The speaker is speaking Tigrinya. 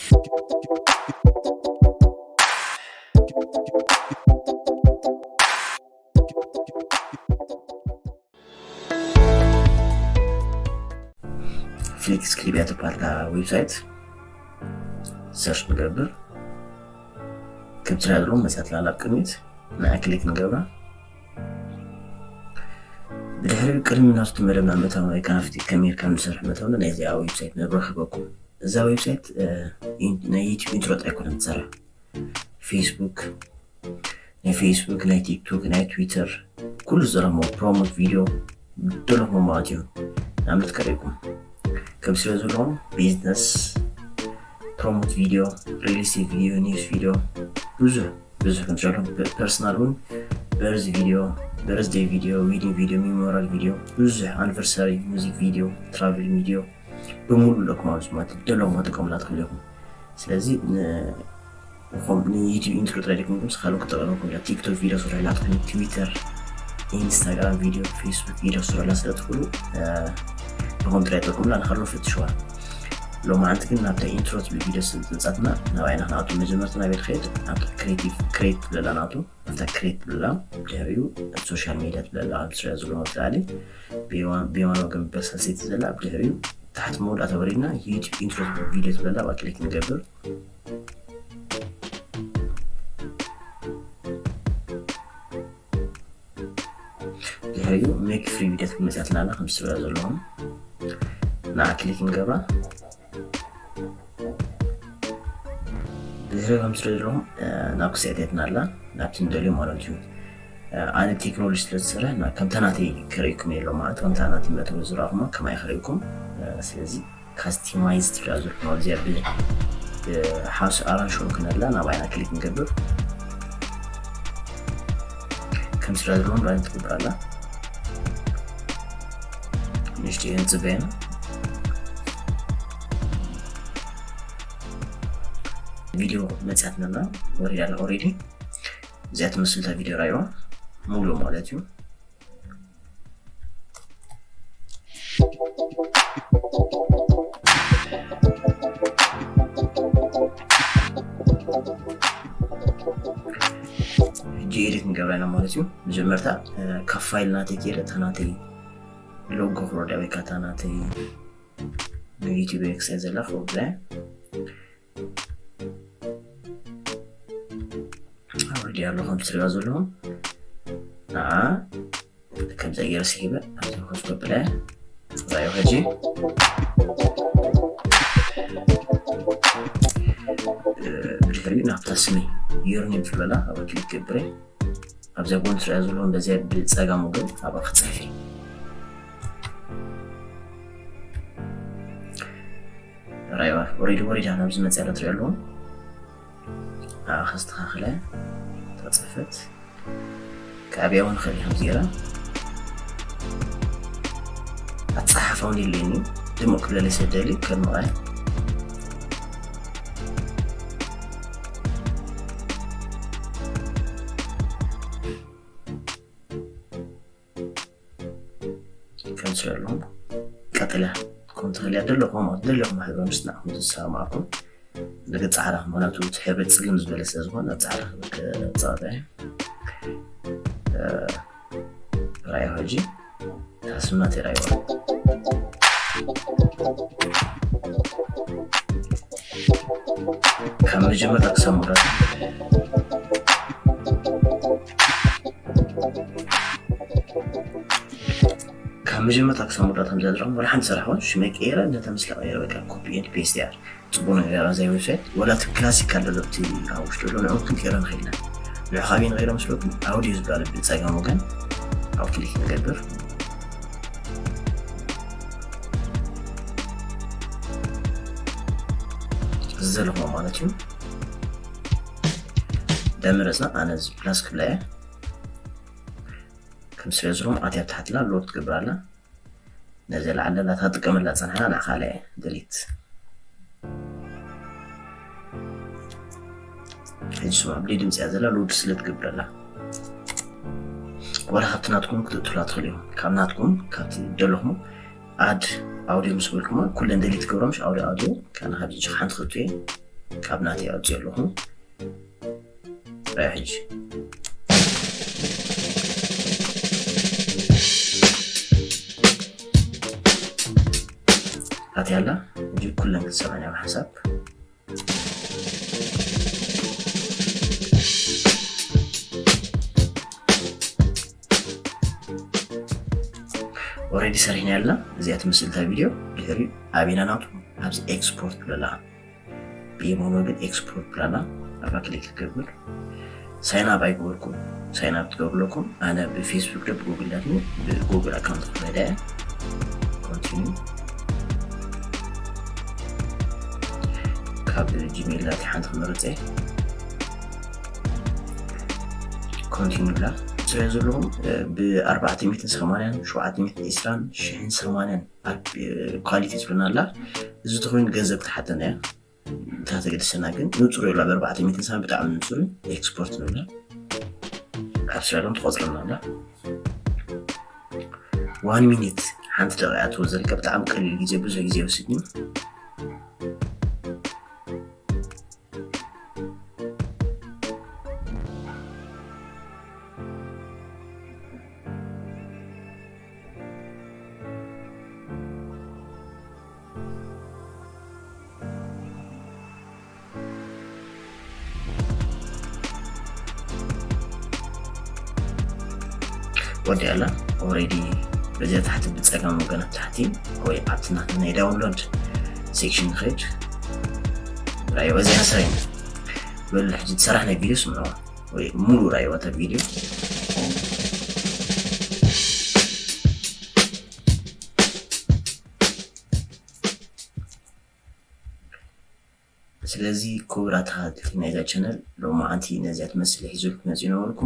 ፍሊክስ ክሊቢያ ትበሃል እታ ዌብሳይት ሰርች ንገብር። ከም ትሪኣ ዘለኹም መፅያትና ኣብ ቅድሚት ንኣ ክሊክ ንገብራ። ብድሕሪ ቅድሚ ናብቲ መደብና ምእታው ወይ ከኣ ናብቲ ከመይ ጌርካ ንሰርሕ ምእታውና ናይዚኣ ዌብሳይት ንረኽበኩም። እዛ ዌብሳይት ናይ ዩቲዩብ ኢንትሮ ጥራይ ኣይኮነን ትሰርሕ። ፌስቡክ ናይ ፌስቡክ ናይ ቲክቶክ ናይ ትዊተር ኩሉ ዝረሞ ፕሮሞት ቪድዮ ደለኹሞ ማለት እዩ። ንኣብነት ከርእየኩም ከም ስለ ዘለኹም ቢዝነስ ፕሮሞት ቪድዮ ሪል ስቴት ቪድዮ ኒውስ ቪድዮ ብዙሕ ብዙሕ ከም ስለ ፐርሰናል እውን በርዝ ቪድዮ በርዝደይ ቪድዮ ዊዲንግ ቪድዮ ሚሞራል ቪድዮ ብዙሕ ኣኒቨርሳሪ ሙዚክ ቪድዮ ትራቭል ቪድዮ ብምሉእ ኣለኩም ኣብዚ ማለት ደለኹሞ ትጥቀሙላ ትኽእሉ ኢኹም። ስለዚ ንኹም ንዩቲዩብ ኢንትሮ ጥራይ ደይኮንኩም ስኻልኩም ክጠቐመኩም ኢላ ቲክቶክ ቪድዮ ስርሕላ ትኽእሉ ትዊተር ኢንስታግራም ቪድዮ ፌስቡክ ቪድዮ ስርሕላ ስለ ትኽእሉ ንኹም ጥራይ ጠቅሙላ ንኻልኦ ፈትሽዋ። ሎማዓንቲ ግን ናብታ ኢንትሮ ትብል ቪድዮ ስለ ዝመጻትና ናባይና ክንኣቱ መጀመርታ ናበይ ንኸይድ ኣብታ ክሬቲቭ ክሬት ትብለላ ንኣቱ። ኣብታ ክሬት ትብለላ ድሕሪኡ ሶሻል ሚድያ ትብለላ ኣብ ስሪያ ዘሎ መብዛዕሊ ቢዋን ወገን በሳሰይቲ ዘላ ብድሕሪኡ ታሕቲ መወዳእታ ወሪድና ዩቲዩብ ኢንትሮ ትብል ቪድዮ ትብለላ ኣብ ክሊክ ንገብር። ድሕሪኡ ሜክ ፍሪ ቪድዮ ትብል መፅያትና ኣላ ከም ስሪያ ዘለኹም ንኣ ክሊክ ንገብራ። ድሕሪ ከም ስለ ዘለኹም ናብ ክስዕተትና ኣላ ናብቲ ንደልዮ ማለት እዩ። ኣነ ቴክኖሎጂ ስለ ዝሰርሕ ከምታ ናተይ ከርእይኩም የሎ ማለት ከምታ ናተይ መእተዊ ዝረኣኹማ ከማይ ከርእይኩም። ስለዚ ካስቲማይዝ ትብላ ዘለኹም ኣብዚኣ ብሓሱ ኣራንሽን ክነላ ናባይና ክሊክ ንገብር። ከም ስለ ዘለኹም ራን ትገብር ኣላ ንሽቲ ንፅበየና ቪድዮ መፅያትናና ወሪዳ ኣላ ኦሬዲ። እዚኣ ትመስል እታ ቪድዮ ራእይዋ ሙሉ ማለት እዩ። ሕጂ ኤዲት ንገብራ ኢና ማለት እዩ። መጀመርታ ካብ ፋይል ናተይ ከይደ እታ ናተይ ሎጎ ክወርዳ ወይ ከዓ እታ ናተይ ዩቲዩብ ኤክሳይ ዘላ ክወርዳ ኣውርድ ኣለኹም ስሪባ ዘለኹም ንዓ ከምዚ ገይረ ስሂበ ኣብዚ ኮፍ ከብለ ራዮ ሕጂ ብድሕሪኡ ናብታ ስሚ ዩርኒም ዝበላ ኣብ ክሊክ ገብረ ኣብዚኣ ጎን ስሪያ ዘለኹም በዚኣ ብፀጋም ወገን ኣብ ክፅሕፊ ራይዋ ኦሬዲ ወሪዳ ናብ ዝመፅእ ያለ ትሪኦ ኣለኹም ከስተኻኽለ ተፅሕፈት ከኣብያ እውን ኽእል ከም ዚራ ኣፀሓሓፋ እውን የለኒ ድምቕ ክብለለይ ስደሊ ከድምቐ ከምዚ ኣለኹም ቀጥለ ከም ትኽእልያ ደለኹም ደለኹም ሕብሪ ምስ ንዓኹም ዝሰማዕኩም ንክፃዕራ ምክንያቱ እቲ ሕብሪ ፅልም ዝበለ ስለ ዝኾነ ፃዕራ ክፀወታ ራእይ ሕጂ ታስምና ተራእይዋ ካብ መጀመርታ ክሳብ መወዳእታ ካብ መጀመርታ ክሳብ መወዳእታ ከም ዘድረኹም ወላ ሓንቲ ሰራሕ ውን ሽመይ ቀይረ ነታ ምስላ ቀይረ በቃ ኮፒ ኤንድ ፔስት እያ ፅቡቅ ነገር ኣዛ ዌብሳይት ወላ እቲ ክላሲካል ዘሎ እቲ ኣብ ውሽጡ ዘሎ ንዑ ክንቀይረ ንኽእል ኢና ንዑ ካበይ ንቀይረ መስለኩም ኣውዲዮ ዝበሃል ብፀገም ወገን ኣብ ክሊክ ንገብር እዚ ዘለኹዎ ማለት እዩ ደመረፅና ኣነ እዚ ፕላስ ክብላ እየ ከም ስለ ዝሮም ኣትያ ብታሕትላ ሎድ ትገብር ኣላ ነዚ ላዕለላ ታጥቀመላ ፀንሓና ንዓኻ ለየ ደሊት ሕጂ ስማ ብደይ ድምፂ እያ ዘላ ሎድ ስለ ትገብረላ ወላ ካብቲ ናትኩም ክትእትላ ትኽእሉ እዮም ካብ ናትኩም ካብቲ ደለኹም ኣድ ኣውዲዮ ምስ በልኩማ ኩለን ደሊት ትገብሮ ምሽ ኣውዲዮ ኣውዲዮ ካና ካብ ጅ ሓንቲ ክእቱ እየ ካብ ናተይ ኣውፅኦ ኣለኹ። ራይ ሕጂ ኣትያላ። ሕጂ ኩለን ክትሰማዕና ብሓንሳብ። ኦረዲ ሰሪሕና ያልና እዚኣ ትመስል እታ ቪድዮ። ድሕሪ ኣቤና ናቱ ኣብዚ ኤክስፖርት ብለላ ብኢሞ መብል ኤክስፖርት ብለላ። ኣባ ክሊክ ክገብር ሳይን ኣፕ ኣይገበርኩም። ሳይን ኣፕ ትገብርለኩም ኣነ ብፌስቡክ ደ ብጉግል ዳትኒ ብጉግል ኣካውንት ክኸዳ እያ። ኮንቲኒ ካብ ጂሜል ዳቲ ሓንቲ ክመርፅ እየ። ኮንቲኒ ብላ ስሪኦ ዘለኹም ብ480 720 ሺሕን ሰማንያን ኳሊቲ ትብልና ኣላ። እዚ ተኮይኑ ገንዘብ ትሓተና እያ። እታ ተገድሰና ግን ንፁር ይብላ ብ400 ሰማንያ ብጣዕሚ ንፁር ኤክስፖርት ንብላ። ካብ ስሪኦም ትቆፅረና ኣላ። ዋን ሚኒት ሓንቲ ደቂቃ ትወዘልካ ብጣዕሚ ቀሊል ግዜ ብዙሕ ግዜ ይወስድ እዩ። ወዲኣላ ኦረዲ በዚኣ ታሕቲ ብፀጋም ወገን ኣብ ታሕቲ ወይ ኣብቲ ናትና ናይ ዳውንሎድ ሴክሽን ንኸይድ ራእይዋ እዚኣ ሰሪና በሉ። ሕጂ ዝሰራሕናይ ቪድዮ ስምዕዋ ወይ ሙሉ ራእይዋ እታ ቪድዮ። ስለዚ ክቡራት ተኸታተልቲ ናይዛ ቻነል ሎማዓንቲ ነዚኣ ትመስል ሒዙልኩም መፂኡ ነበርኩ።